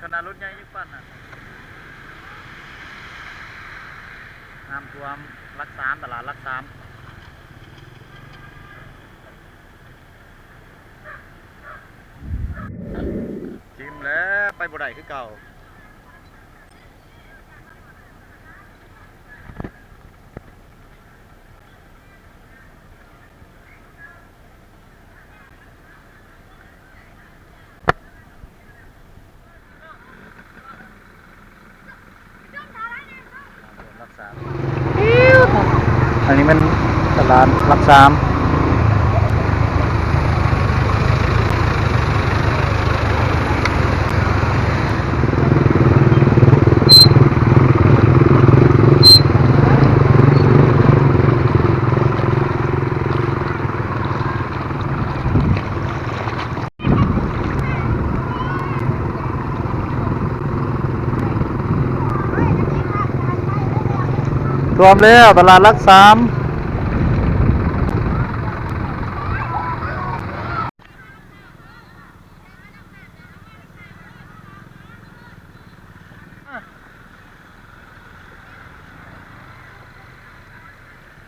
ຂະໜາດລົດໃຫຍ່ຍັງປັ່ນນະ. ນ້ຳຖ້ວມຫຼັກສາມ ຕະຫຼາດຫຼັກສາມ. ຖິ້ມແລ້ວ ໄປບໍ່ໄດ້ຄືເກົ່າ. ຫຼັກສາມ ອັນນີ້ແມ່ນຕະຫຼາດຫຼັກສາມ. ຖ້ວມແລ້ວ ຕະຫຼາດຫຼັກສາມ.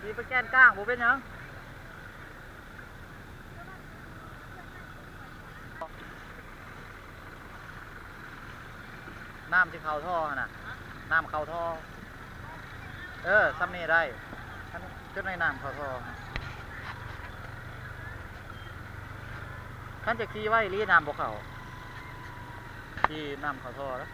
ຂີ່ໄປແກ່ນກາງ ບໍ່ເປັນຫຍັງ. ນ້ຳຊິເຂົ້າທໍ່ຫັ້ນນະ ນ້ຳເຂົ້າທໍ່. ເອີ ຊ່ຳນີ້ໄດ້ ຄັນຈົນໃນນ້ຳເຂົ້າທໍ່. ຄັນຈະຂີ່ໄວອີ່ຫຼີ ນ້ຳບໍ່ເຂົ້າ ຂີ່ນ້ຳເຂົ້າທໍ່ແລ້ວ.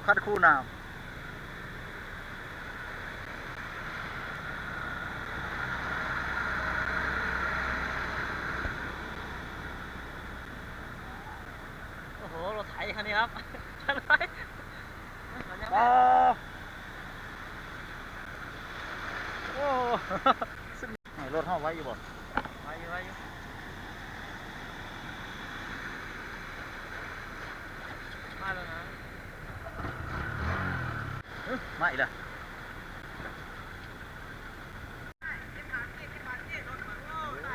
ຄັນຄູນ້ຳ ໂອ້ໂຫ ລົດໄຖຄັນນີ້ຄັບ ຄັນໄປ ອໍ ໂອ້ ໃຫ້ລົດເຮົາໄວຢູ່ບໍ່? ໄວຢູ່ ໄວຢູ່ ມາແລ້ວນະ ເອີ ມາອີກແລ້ວ.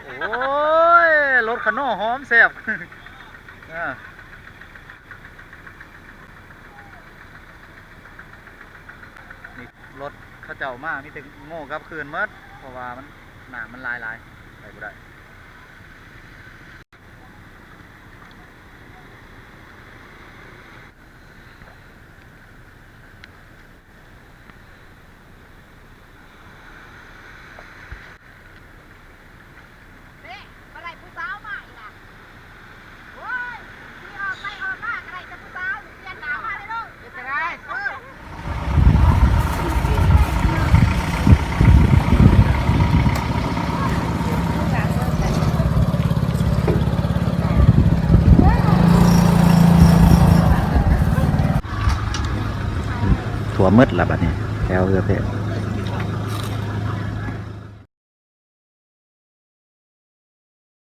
ໂອ້ຍ ລົດຂະໜໍ່ຫອມແຊບ ເອີ ນີ້ລົດເຂົາເຈົ້າມາ ມີແຕ່ໂງ່ກັບຄືນໝົດ ເພາະວ່າມັນ ນ້ຳມັນຫຼາຍໆ ໄປບໍ່ໄດ້. ຖ້ວມໝົດລະບາດນີ້ ແຖວເຮືອແພ.